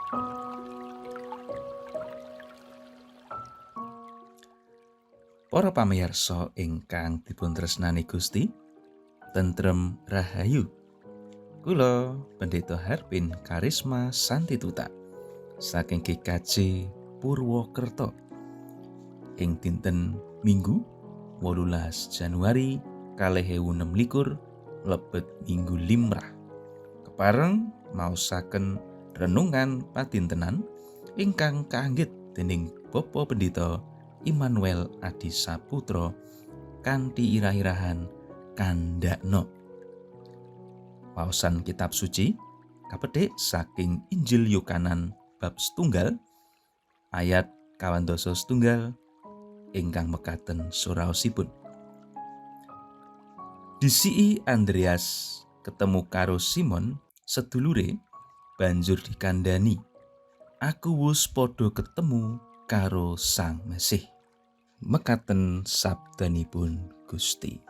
Para pamirsa ingkang dipun tresnani Gusti, tentrem rahayu. Kula Pendeta Harpin Karisma Santituta saking GKJ Purwokerto. Ing dinten Minggu 18 Januari 2026 mlebet Minggu Limrah. Kepareng maosaken renungan padintenan ingkang kaanggit dening Bapak Pendeta Immanuel Adi Saputra kanthi irah-irahan Kandhakna. Waosan kitab suci kapedhik saking Injil Yohanan bab 1 ayat 41 ingkang mekaten suraosipun. Disiki Andreas ketemu karo Simon sedulure, banjur dikandhani, "Aku wus padha ketemu karo Sang Mesih." Mekaten sabdanipun Gusti.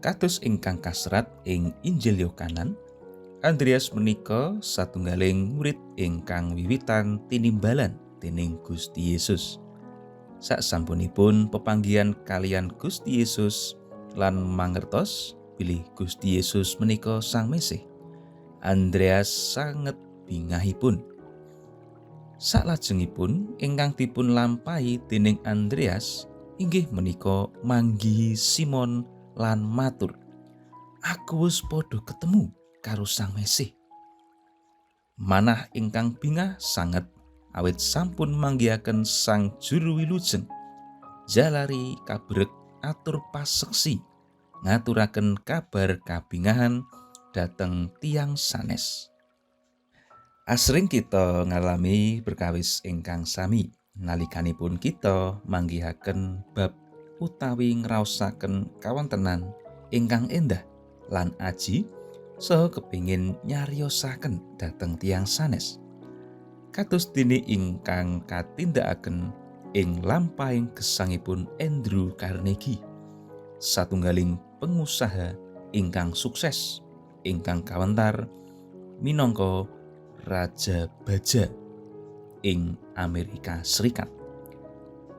Kados ingkang kaserat ing Injil Yohanan, Andreas menika satunggaling murid ingkang wiwitan tinimbalan dening Gusti Yesus. Sasampunipun pepanggihan kaliyan Gusti Yesus lan mangertos bilih Gusti Yesus menika Sang Mesih, Andreas sanget bingahipun. Saklajengipun ingkang dipun lampahi dening Andreas inggih menika manggihi Simon lan matur, "Aku wis padha ketemu karo Sang Mesih." Manah ingkang bingah sanget awit sampun manggihaken Sang Juru Wilujeng, jalari kabrek atur paseksi ngaturaken kabar kabingahan dhateng tiyang sanes. Asring kita ngalami perkawis ingkang sami nalikanipun kita manggihaken bab utawi ngraosaken kawontenan ingkang endah lan aji saha kepingin nyariosaken dhateng tiyang sanes. Kados dene ingkang katindakaken ing lampahing gesangipun Andrew Carnegie, satunggaling pengusaha ingkang sukses ingkang kawentar minangka Raja Baja ing Amerika Serikat.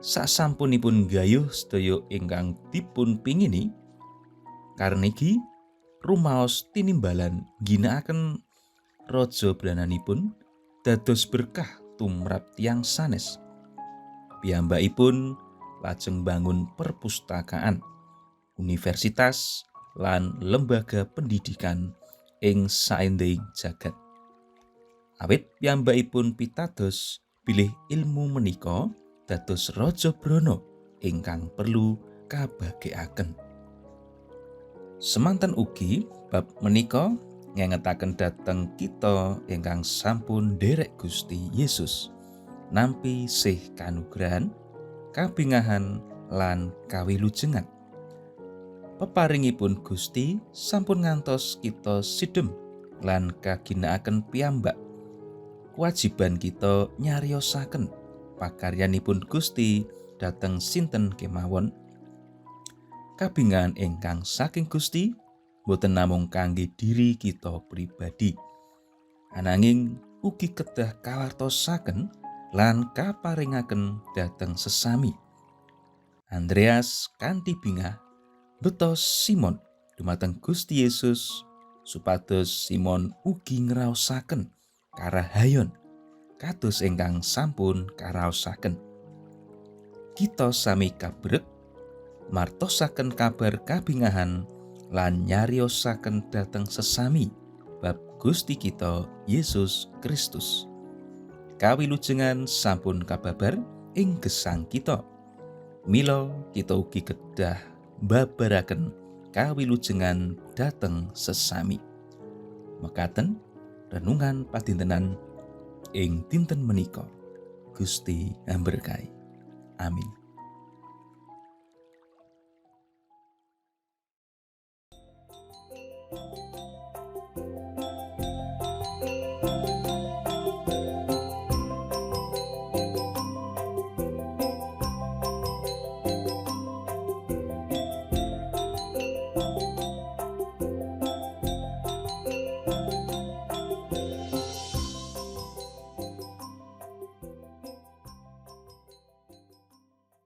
Sasampunipun gayuh sedaya ingkang dipun pingini, Carnegie rumaos tinimbalan ngginakaken raja brananipun dados berkah tumrap tiyang sanes. Piyambakipun lajeng bangun perpustakaan, universitas, lan lembaga pendidikan ing saendehing jagat. Awit piyambakipun pitados bilih ilmu menika dados raja brana ingkang perlu kabagekaken. Semanten ugi bab menika ngengetaken dhateng kita ingkang sampun nderek Gusti Yesus, nampi sih kanugrahan, kabingahan lan kawilujengan. Peparingipun Gusti sampun ngantos kita sidem lan kaginakaken piyambak. Kewajiban kita nyariosaken pakaryanipun Gusti dhateng sinten kemawon. Kabingahan ingkang saking Gusti boten namung kangge diri kita pribadi, ananging ugi kedah kawartosaken lan kaparingaken dhateng sesami. Andreas kanthi bingah beto Simon dumateng Gusti Yesus supados Simon ugi ngraosaken karahayon kados ingkang sampun karaosaken. Kita sami kabrek martosaken kabar kabingahan lan nyariosaken dhateng sesami bab Gusti kita Yesus Kristus. Kawilujengan sampun kababar ing gesang kita. Mila kita ugi kedah mbabaraken kawilujengan dhateng sesami. Mekaten renungan padintenan ing dinten menika. Gusti amberkahi. Amin.